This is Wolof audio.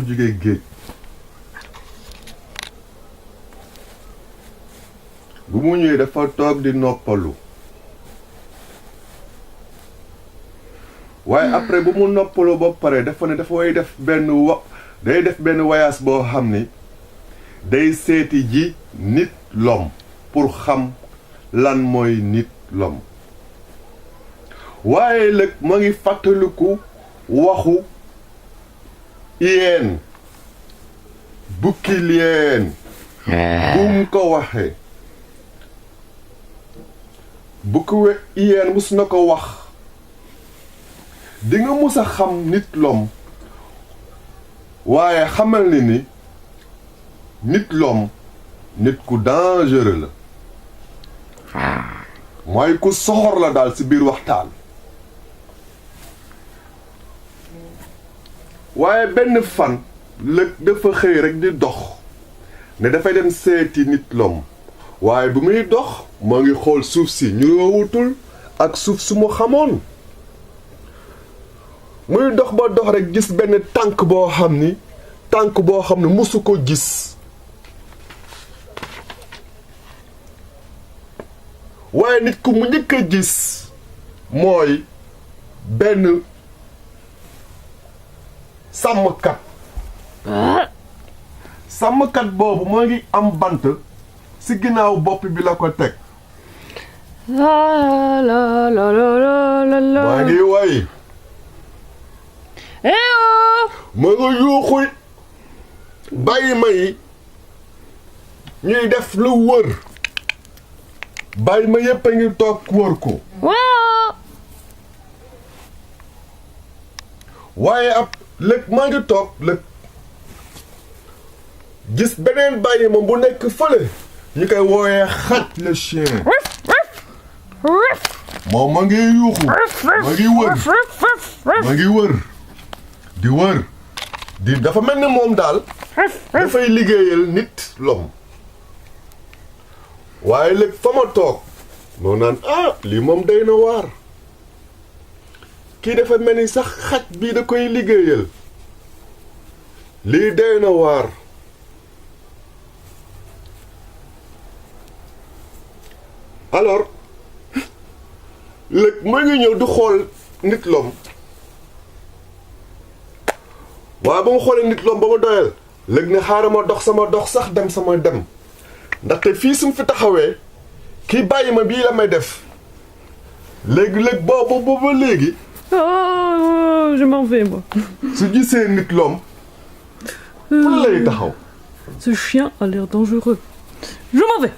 jugee géej bu mu ñëwee dafa toog di noppalu waaye après bu mu noppalu ba pare dafa ne dafa way def benn voyage boo xam ni day seeti ji nit l'homme pour xam lan mooy nit l'homme waaye lëg ma ngi fàttaliku waxu iyeen bukki liyeen bu mu ko waxee bukki iyeen mus na ko wax di nga mus a xam nit l'homme waaye xamal ni nit l'homme nit ku dangereux la mooy ku soxor la daal ci biir waxtaan waaye benn fan lëg dafa xëy rek di dox ne dafay dem seeti nit l'homme waaye bu muy dox moo ngi xool suuf si ñu roowutul ak suuf su mu xamoon muy dox ba dox rek gis benn tànk boo xam ne musu ko gis waaye nit ku mu njëkk a gis mooy benn sàmmkat boobu moo ngi am bant ci ginnaaw bopp bi la ko teg maa ngi way ma nga yuuxuy bàyyi ma yi ñuy def lu wër bàyyi ma yépp a ngi toog wër ko waaye ab lëg maa ngi toog lëg gis beneen bàyyi ma bu nekk fële ñu koy wooyee xaj le chien moom ma ngi yuuxu ma ngi wër di dafa mel ni moom daal dafay liggéeyal nit l'homme waaye lëg fa ma toog moo naan lii moom day na waar kii dafa mel ni sax xaj bii da koy liggéeyal lii day na waar alors lëg ma ngi ñëw di xool nit l'homme waaye ba ma xoolee nit l'homme ba ma doyal lëg ne xaaral ma dox sama dox sax dem sama dem ndaxte fii su mu fi taxawee kii bàyyi ma bii la may def léegi lëg boobu ba léegi je m'en vais moi. su gisee nit l'homme fu lay taxaw. Ce chien a l'air dangereux. Je m'en vais.